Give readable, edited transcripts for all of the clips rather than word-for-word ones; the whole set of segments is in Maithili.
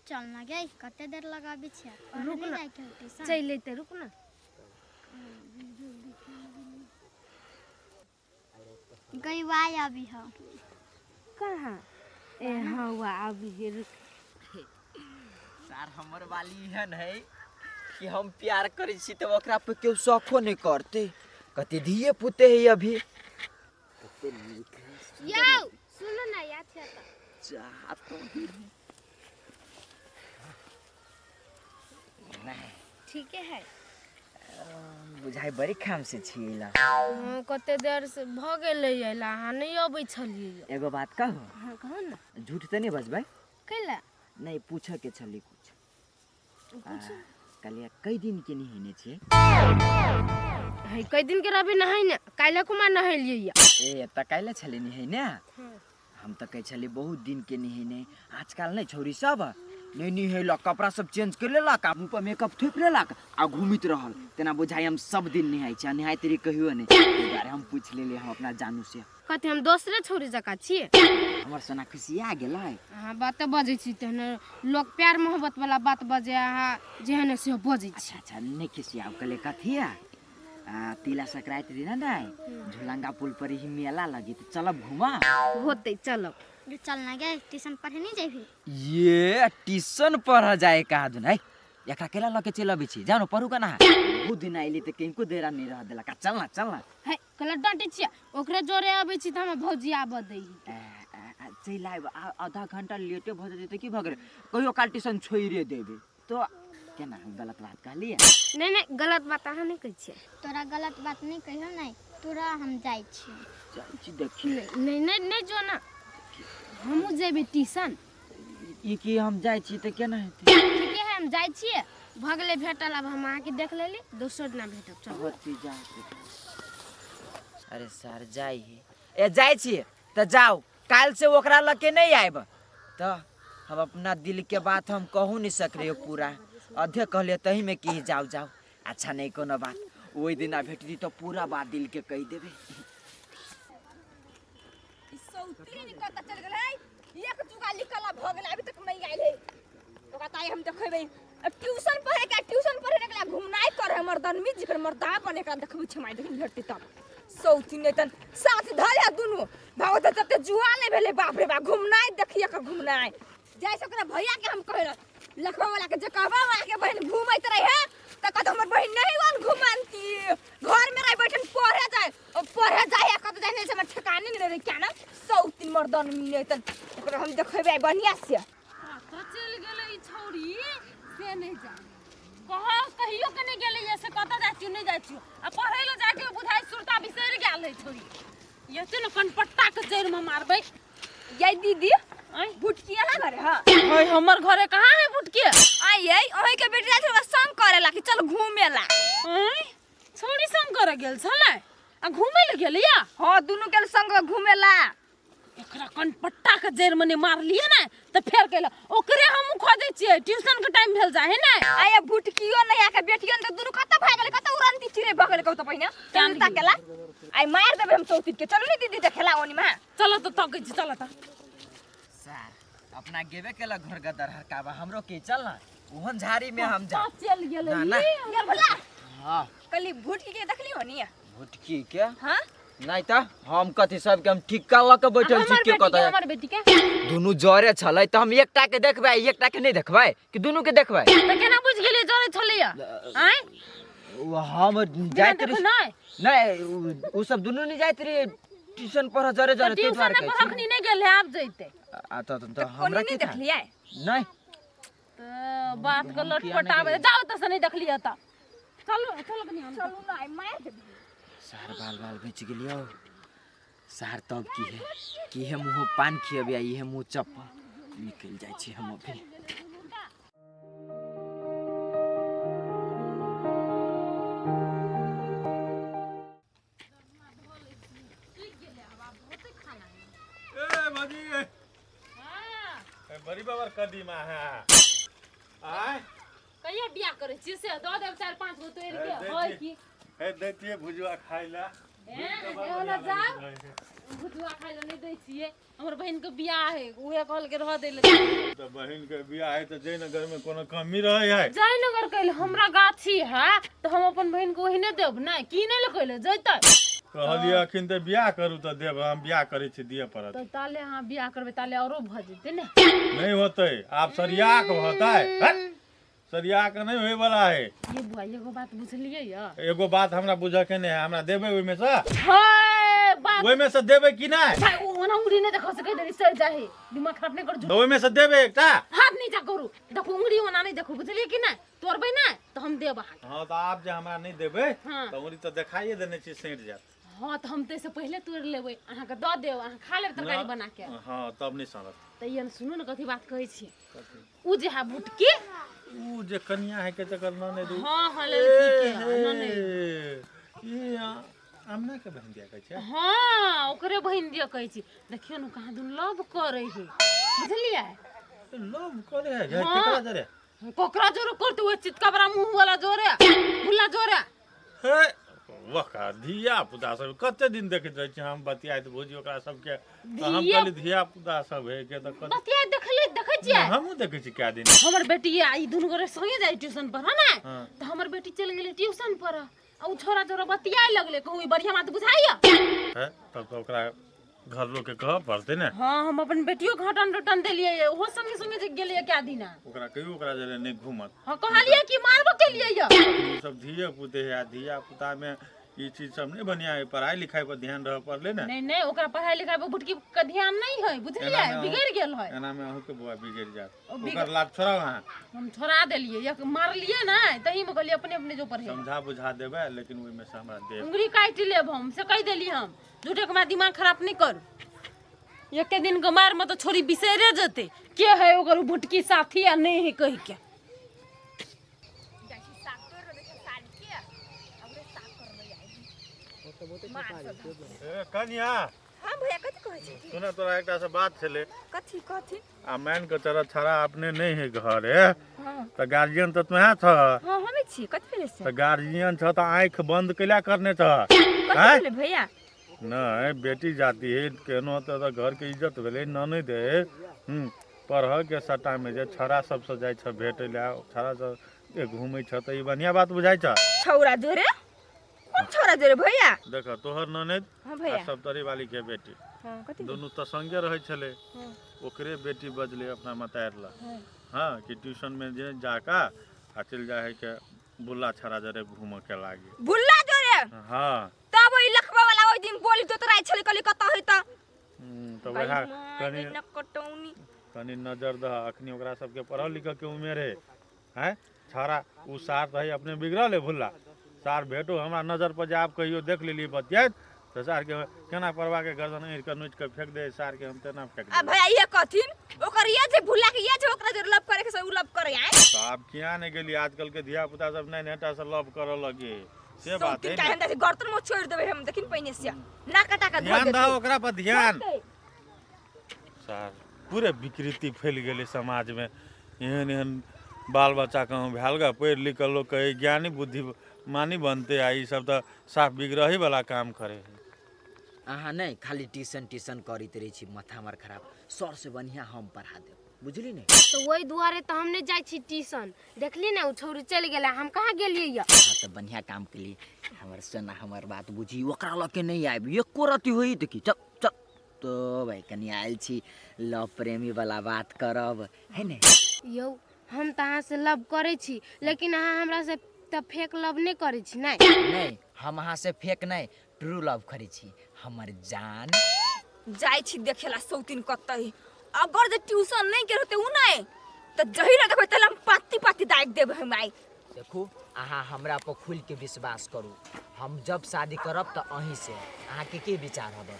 चल ना गई कते देर लगाबी छै रुक नहीं ना। जाए के है ट्यूशन चलि अयतै रुक ना गई वाई अभी हो कहाँ ए हाँ वा अभी हे रुक सर हमर वाली एहन है कि हम प्यार करै छी तऽ ओकरा पर केओ शौको नहि करतै कते धिये पुते है अभी कते नीक है यौ सुन ना याद छै तऽ जा तो नहीं ठीके है बुझाइ बड़ी खाम से छियै ला हाँ कते देर से भऽ गेलै अयला अहाँ नहि अबै छलियै एगो बात कहू हाँ कहू ना झूठ तऽ नहि बजबै कैला नहि पूछऽ के छलै कुछ कहलियै कई दिन के नहेने छियै है कई दिन के रवि नहाय ने काल्हि कुमार नहेलियै या ए तऽ काल्हि छलै नहेने हम तऽ कहै छलियै बहुत दिन के नहेने आजकल नहि छौरी सब नहि नहेलक कपड़ा सब चेंज कर लेलक आ मुँह पर मेकअप थोपि लेलक आ घूमित रहल तेना बुझाइ हम सब दिन नहाइ छी आ नहाइत रही कहियो नहि ताहि दुआरे हम पूछि लेलियै हम अपना जानू से कथी हम दोसरे छौरी जकाँ छियै हमर सोना खुशिया गेलै अहाँ बाते बजै छी तेहन लोक प्यार मोहब्बत वाला बात बजै अहाँ जेहन से बजै छी अच्छा अच्छा नहि खिसियाब कहले कथी आ तिला संक्रांति दिन ने झुलंगा पुल पर ही मेला लगी तो चलब घुमा होतै चलब जो चल ना गए ट्यूशन पढ़े नहीं जेबही ये ट्यूशन पढ़ जाए कहा दुन है एकरा केला लके चलि अबै छी जानो पढ़ू केना बहुत दिन आइली तऽ किनको देरा नहि रह देलक आ चल ना चल ना है कहला डाँटै छियै ओकरे जोरे अबै छी तऽ हमर भौजी आबऽ दै ए, ए, ए, चलि आयब आ आधा घंटा लेटे भऽ जेतै तऽ की भऽ गेलै कहियो काल ट्यूशन छोड़िए देबै तो केना हम गलत बात कहलियै नहि नहि गलत बात अहाँ नहि कहै छियै तोरा गलत बात नहीं कहियो नहीं तोरा हम जाइ छी जाइ छी देखी नहि नहि नहि जो ना हमहूँ जेबै ट्यूशन ई की हम जाइ छी तऽ केना हेतै ठीके है हम जाइ छियै भऽ गेलै भेटल आब हम अहाँके देख लेली दोसर दिना भेटब चलू होती जाइ अरे सर जाइ है ए जाइ छी तऽ जाउ काल्हि से ओकरा लऽ के नहि आयब तऽ हम अपना दिल के बात हम कहू नहीं सक रही पूरा अधे कहलिए तही में कि जाओ जाओ अच्छा नहीं कोनो बात ओहि दिना भेटती तो पूरा बात दिल के कही देबे ई सौती निकल चल गेलै एक जुगा लिखला भऽ गेलै अभी तक नहीं आयल है ओकरा ताई हम देखेबै आ ट्यूशन पढ़े के ट्यूशन पढ़े निकला घुमनाइ करे मर्दनमी जिकर मर्दा बने एकरा देखबै छै माय देखिन भेटतै तब सौती नहि तन साथ धरे दुनू भागो तऽ तते जुआ नहि भेलै बाप रे बाप घुमनाइ देखिए के घुमनाइ जाइ से ओकरा भैया के हम कहै लखवा वाला के जे कहबा वाला के बहन घूमैत रहे तऽ कहत हमर बहन नहीं वन घुमंती घर में रह बैठन पढ़े जाए और पढ़े जाए कत जाए नहीं से हमर ठिकाने नहीं रहे क्या ना सौती मर्दन मिले तन ओकरा हम देखेबै बढ़िया से कतऽ चलि गेलै ई छौड़ी से नहि जान कह कहियो के नहि गेलै से कतऽ जाइ छियौ नहि जाइ छियौ आ पढ़ै लए जाके बुझाइ सुरता बिसरि गेल है छौड़ी एते ने कनपट्टा के जड़िमे मारबै ये दीदी आँय भुटकी अहाँ घरे हँ है हमर घरे कहाँ है भुटकी आई ये अहीं के बेटी जाय संग करेला कि चल घूमेला आँय छौड़ी संग करे गेल छलै आ घूमै लए गेलैया हाँ दुनू गेल संग घूमेला एकरा कनपट्टा के जड़ि मने मारलियै ने तऽ फेर कहल ओकरे हम खोजै छियै ट्यूशन के टाइम भेल जाइ है ने आये भुटकियो नहीं आके बेटियो ने दुनू कत भाग गेलै कत उड़ंती चिड़ै भऽ गेलै कहू तऽ पहिने चल चलू ताकेला आई मार देबै हम चौथी के चलू ने दीदी देखेला ओनी में चलो तऽ तकै छी चलो तऽ सर अपना गेबे केलक घर गदर हरकाबा हमरो के चल ना ओहन झाड़ी में हम जा चल गेलै ना, ना। ये भोला हाँ कली भुटकी के देखली होनी भुटकी के हां नहीं तऽ हम कथी सबके हम ठिक्का लऽ के बैठल छी हमर के बेटी के कतऽ हमर बेटी के दुनू जरे छलै तऽ हम एकटा के देखबै एकटा के नहि देखबै कि दुनू के देखबै तऽ केना बुझि गेलियै जरै छलैया आँय ओ हम जाइत देखो रही नहि नहि ओ सब दुनू नहि जाइत रही ट्यूशन पढ़ जरे तऽ जरे ताहि ट्यूशन दुआरे पर कहै छी अखनी नहि गेल है आब जैते आ तऽ तऽ हमरा कोनी की नहीं थाह? देखलियै नहि तऽ बात के हम किया नहि लटपटाबै गेलियै? जाउ तऽ से नहि देखलियै तऽ चलू चलू कनि हम चलू ना आई मार देबै सार बाल बाल बचि गेलियौ सार तब की है की है मुँह पान खियबे आ इहे मुँह चप्पल निकलि जाइ छी हम अभी ए भौजी ए बड़ी बाबर कदीमा है आय कहिया बियाह करै छी से दऽ देब चारि पाँच गो तोड़ि के ए, होइ दै की ए दैतियै भुजुआ खाइ ला ए, एहो लए जाउ। भुतुआ खाइ लए नहि दै छियै। हमर बहिन के बियाह है, उहे कहलकै रह दै लए। तऽ बहिन के बियाह है तऽ जयनगर में कोनो कमी रहे है? जयनगर कैल हमरा गाछी है तऽ हम अपन बहिन के ओहिने देब नहि, कीनै लए कैले जैतै। कहलियै अखन तऽ बियाह करू तऽ देब, हम बियाह करै छी दिअ पड़त। तऽ ताले अहाँ बियाह करबै ताले औरो भऽ जेतै ने। नहि होतै, आब सरिया के होतै। हट, सरिया के नहि होय वाला है। ये बुआ एगो बात बुझलियै या? एगो बात हमरा बुझऽ के नहि है, हमरा देबै ओहिमे से? हे बात ओहिमे से देबै कि नहि? भाई ओ ओना उंगली नहि देखा सकै देरी सर जाहे, दिमाग खराब नहि कर। तऽ ओहिमे से देबै एकटा? हाथ नीचा करू, देखू उंगली ओना नहि देखू, बुझलियै कि नहि? तोड़बै नहि तऽ हम देब अहाँके। हँ तऽ आब जे हमरा नहि देबै हँ। तऽ उंगली तऽ देखाइए देने छी, सटि जायत। हँ तऽ हम ताहिसँ पहिले तोड़ि लेबै, अहाँके दऽ देब, अहाँ खा लेब तरकारी बना के। हँ तब नहि सड़त। तऽ ई सुनू ने कथी बात कहै छी, उ जे है भुटकी उ जे कनिया है के तकर ननद उ। हँ हँ लड़की के ननद। ई आमना के बहिन दिया कहै छै? हँ ओकरे बहिन दिया कहै छी। देखियौ ने कहाँ दुन लव करै है, बुझलियै? लव करे है केकरा जरे? ककरा जोरे करते, ओहि चितकबरा मुँह वाला जोरे, भुल्ला जोरे। हे वका धिया पुता सब कते दिन देखैत रहै छी हम बतियाइत भौजी ओकरा सबके, तऽ हम कहली धिया पुता सब है के तऽ बतियाइत देखले देखै छियै? हमहूँ देखै छी कए दिन। हमर बेटी आ ई दुनू गोरे संगे जाइ ट्यूशन पर है ने, तऽ हमर बेटी चलि गेलै ट्यूशन पर आ उ छोरा जोरा बतियाए लगलै। कहू ई बढ़िया बात बुझाइया? है तब तऽ ओकरा घर लोग के कहऽ पड़तै ने। हाँ हम अपन बेटियो के हटन रटन देलियै, ओहो संगे संगे जे गेलियै कए दिना। ओकरा कहियो ओकरा जरे नहि घूमत। हाँ कहलियै कि मारबो केलियै या। ओ सब धिये पुते है, आ धिया पुता में ई चीज सब नहीं बढ़िया है, पढ़ाई लिखाई पर ध्यान रह पड़ले ने। नहीं नहीं ओकरा पढ़ाई लिखाई पर भुटकी के ध्यान नहीं है, बुझलियै? बिगड़ गेल है। एना में अहूँ के बौआ बिगड़ जात, ओकर लात छोड़ाउ अहाँ। हम छोड़ा देलियै, एक मारलियै ने तही में कहलियै अपने अपने जो पढ़े। समझा बुझा देबै, लेकिन ओहि में से हमरा देब। उंगली काटि लेब हम, से कहि देली हम। झूठे के हमरा दिमाग खराब नहीं करू। एके दिन के मार में तो छोरी बिसरे जते के है ओकर भुटकी साथी आ नहीं है कहि के। कनिया। हां भैया कथि कहै छी? सुन तोरा एकटा से बात छलै। कथि कथि? आ मान के चल छड़ा अपने नहीं है घर है तऽ गार्जियन तऽ तुहे छ। हां हमे छी, कथि भेलै से? तऽ गार्जियन छ तऽ आँखि बंद कैला करने छ? कथि भेलै भैया? नहीं बेटी जाती है केनो तऽ घर के इज्जत भेलै, ननद है, पढ़ के सट्टा में जे छड़ा सबसँ जाइ छ भेटै लए, छड़ा सब घूमै छ, तऽ ई बढ़िया बात बुझाइ छ? छौरा जोरे? कोन छौरा जोरे भैया? देख तोहर ननद हां भैया आ सप्तरी वाली के बेटी। हां कथि? दुनू तऽ संगे रहै छलै। ओकरे बेटी बजलै अपना मतार ला हां कि ट्यूशन में जे जाका आ चलि जाइ है के बुल्ला छड़ा जरे घूमऽ के लागे। बुल्ला जोरे? हां। तब ओइ लखबा वाला ओइ दिन बोली तोतराइ छलै, कहली कतऽ है तऽ? तऽ वएह कनि कटौनी कनि नजर दह, अखनी ओकरा सबके पढ़ऽ लिखऽ के उमेर है। हैं छाड़ा उ सार रही अपने बिगड़ल है भुल्ला सार भेटो हमरा नजर पर जे आब कहियो देख लेली बतियाइत तऽ सार के केना परवा के गर्दन ऐंठ के नोचि के फेंक दे सार के, हम तेना फेंक आ देबै। भैया ये कहथिन ओकर ये जे भुल्ला के ये जे ओकरा जे लव करे के से उ लव करे आए। तऽ आब किया नहि गेली, आजकल के धिया पुता सब नहि नेटा से लव करऽ लगे से बात है काहे ने। हम गर्दन में छोड़ देबै हम, देखिन पहिने से ना कटा के धो ध्यान देतै। दहो ओकरा पर ध्यान। सार पूरे विकृति फैल गेलै समाजमे, एहन एहन बाल बच्चा कहूँ भेल गे, पढ़ि लिख कऽ लोक कहै ज्ञानी बुद्धि मानी बनतै, आ ई सब तऽ साफ बिगड़ही वाला काम करै है। अहाँ नहि खाली ट्यूशन ट्यूशन करैत रहै छी, माथा हमर खराब। सरसँ बढ़िआँ हम पढ़ा देब, बुझली ने? तऽ ओहि दुआरे तऽ हम नहि जाइ छी ट्यूशन। देखली ने ओ छौरी चलि गेलै, हम कहाँ गेलियै यऽ? अहाँ तऽ बढ़िआँ काम केली हमर सोना, हमर बात बुझी, ओकरा लऽ के नहि आबि एको रत्ती होई तऽ की। चल चल तो भाई कनि आयल छी लव प्रेमी वाला बात करब है ने। यौ हम तऽ अहाँसँ लव करै छी, लेकिन अहाँ हमरासँ तऽ फेक लव नहि करै छी ने? नहि हम अहाँसँ फेक नहि, ट्रू लव करै छी हमर जान। जाइ छी देखेला सौतीन कतै, अगर जे ट्यूशन नहीं के रहते उ नहीं तऽ जही ना देखबै तहले हम पाती पाती दागि देबै हम आइ। देखू अहाँ हमरा पर खुलि के विश्वास करू, हम जब शादी करब तऽ अहीं से। अहाँके की विचार हबे?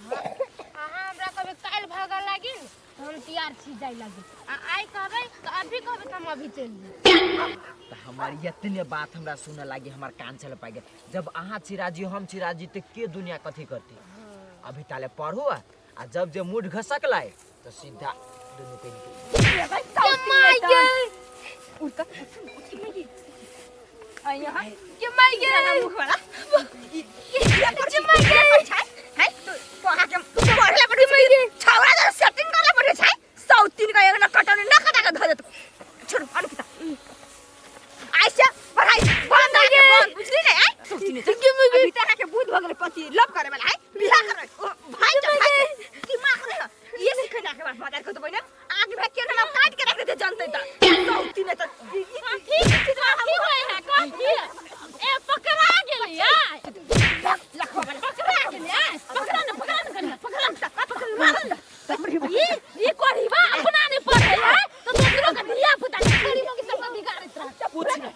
अहाँ हमरा कहबै काल्हि भागऽ लागी तऽ हम तैयार छी जाय लागी, आ आइ कहबै तऽ अभी कहबै तऽ हम अभी चलि जायब। तऽ हमर एतने बात हमरा सुनऽ लागी, हमर कान छल पाइ गेल। जब अहाँ छी राजी हम छी राजी तऽ के दुनिया कथी करती। अभी ताले पढ़ू आ जब जे मूड घसकलै तऽ सीधा दुनू के निकलि। के माय गे मुख वाला के माय गे है तो कहा के पढ़ले पढ़े छै छौरा जरा सेटिंग करले पढ़े छै सौ तीन का एक न कटौनी न कटा के धऽ देत छोड़ अंकिता आइ से पढ़ाई बंद आ के बंद बुझली नै आइ सौ तीन अभी त अहाँके बुझ भऽ गेलै पति लव करे वाला आइ बियाह करे ओ भाई के भाई के दिमाग रहे ये सिखे ना के बात माता के तो बहिने आगे भाई के ना काट के रख देते जानते त सौ तीन त कथी कथी होय है कथी ए पकड़ा गेलै आइ लखवा वाला पकड़ा गेलै आइ पकड़ा ने पकड़ा ने कनिया पकड़ा ने पकड़ मार ने ई ई कोढ़ीबा अपना नहीं पढ़े है तो दूसरों का धिया पुता के छोरी मोगी सब बिगाड़ैत रहत पूछ ने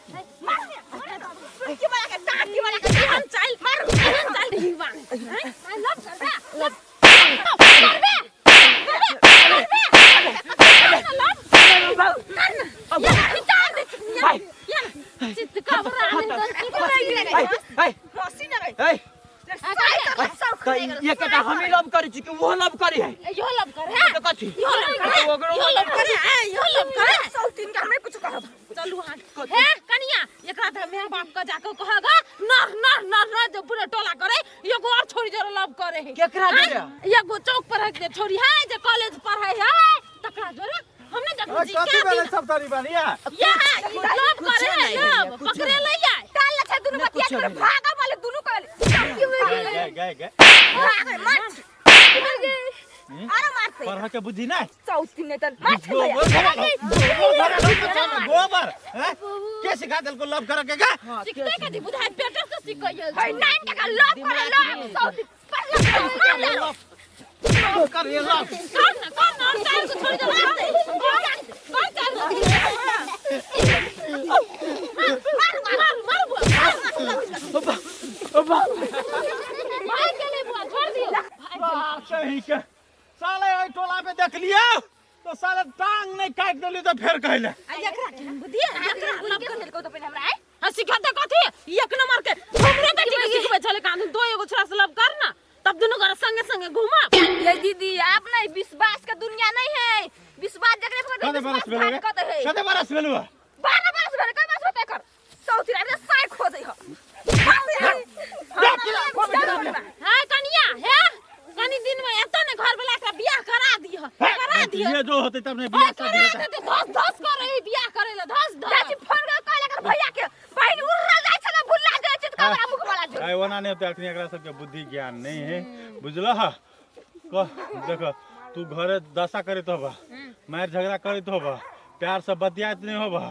के वाला के टाटी वाला के एहन चाल मार एहन चाल ढीबा हैं लव करबे लव करबे करबे करबे लव कर ना ये खिचा दे भाई। ये चित्त कबरा नहीं तो ऐ ऐ हंसी न रहे ऐ त एकटा हमी लव करै छी कि ओहो लव करी है यो लव करे तऽ कथी यो लव करे ओकरो यो लव करे यो लव करे सौ तीन के हमें कुछ कहब चलू हाँ हे कनिया एकरा त मेरे बाप का जाके कहगा नर नर नर नर जो पूरा टोला करे एगो और छोरी जरा लव करे है केकरा जोरे? एगो चौक पर है जे छोरी है जे कॉलेज पढ़े है तकरा जोरे हमने देखो जी कथी क्या भेलै दिन सब तारी बनिया ये है लव कुछो करे है नहीं भेलै, लव कुछो पकड़े नहीं। ले आए काल लछा दुनु नहीं, बतिया कुछो कर नहीं। भागा वाले दुनु कहले गए गए गए भागे मार अरे मारते पढ़ के बुद्धि नहीं सौ तीन नहीं त मार गोबर गोबर गोबर गोबर हैं के सिखा देलको लव करे के का सिखते कथी बुझाय पेटे से सिखैयल है नाइन टका लव करे लव सौ तीन पर लव मार लव करे लव कर ना कर ना और चाल को छोड़ दे कर कर चाल को मार मार मार बुआ भाग गेलै बुआ छोड़ दियौ सही के साले एहि टोला पे देख लियो तो साले टांग नहीं काट देली तो फेर कहले एकरा बुद्धि एकरा बुद्धि के खेल को तो पहले हमरा आए हाँ सिखाते कथी एक नंबर के हमरे बेटी के सिखबै छलै कानून दो एगो छोरा से लव कर ना तब दुनू घर संगे संगे घुमा ये दीदी आप नहीं विश्वास का दुनिया नहीं है विश्वास जकरे पर कते बरस भेलो रे कते है कते बरस भेलो 12 बरस भेल कई बरस होते कर सौ तीन अभी साइ खो जाइ हो हां कनिया हे कनी दिन में एतऽ ने घर वाला के बियाह करा दिह करा दिह ये जो होते तब ने ओए, बियाह शादी करा होता देते धस धस करे बियाह करे ला धस धस चाची फोन कर कहले कर भैया के बहिन उड़ल जाइ छले भुला जाइ छै त कमरा मुख वाला जो आइ ओना नहि होतै अखनी एकरा सबके बुद्धि ज्ञान नहीं है बुझलह कह देख तू घरे दशा करैत होबा मारि झगड़ा करैत होबा प्यार से बतियाइत नहीं होबा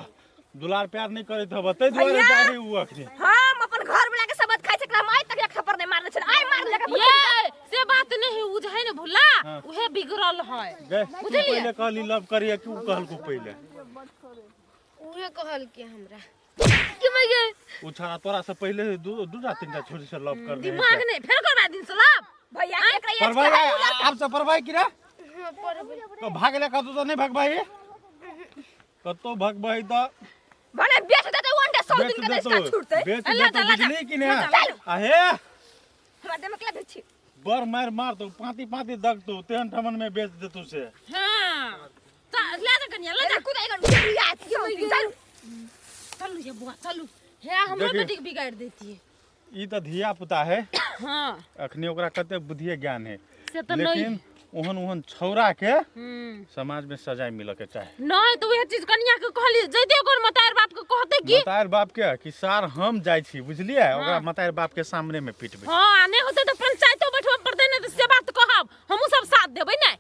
दुलार प्यार नहीं करैत होबा ताहि दुआरे भैया! जाइ है उ अखनी हम अपन घर वाला के सबत खाइ छै एकरा हम आइ तक एक थप्पड़ नहीं मारने छले आइ मार लेके ये से बात नहीं उ जे है ने भुला हाँ। उहे बिगड़ल है गए तू बुझलियै? पहिले कहली लव करिए कि उ कहलको पहिले उहे कहलकै हमरा कि मैं गे उ छाड़ा तोरा से पहिले दू दूटा तीनटा छोरी से लव कर दिमाग नहीं फेर करबा दिन से लव भैया के एकरा ये परवाई आब से परवाई कि रे हाँ पढ़बै तो भागले कतौ तो नहीं भगबाही कतौ भगबाही तऽ भले बेच देते वन डे 100 बेच दिन के देतौ इसका छूटते बेच अल्लाह देतौ जा, बुझली कि ने चलू। आ हे हमरा देह में केला भेल छी बड़ मारि मारतौ पाँति पाँति दगतौ तेहन ठमन में बेच देतौ से हां ले जा कनिया ले जा कूद एगो बिया छी चलू चलू ये बुआ चलू हे हमरो देखिए। बेटी के बिगाड़ देती है ई तऽ धिया पुता है हाँ अखनी ओकरा कते बुद्धिए ज्ञान है से तऽ नहीं लेकिन ओहन ओहन छौड़ा के हम्म समाज में सजाय मिलऽ के चाही नहीं तो वह चीज कनिया के कहली जैते ओकर मतार बाप के कहते की मतार बाप के कि सार हम जाइ छी बुझलियै ओकरा मतार बाप के सामने में पिटबै हाँ नहीं होते तो पंचायतो बैठबे पड़ते नहीं तो से बात कहब हमहू सब साथ देबै ने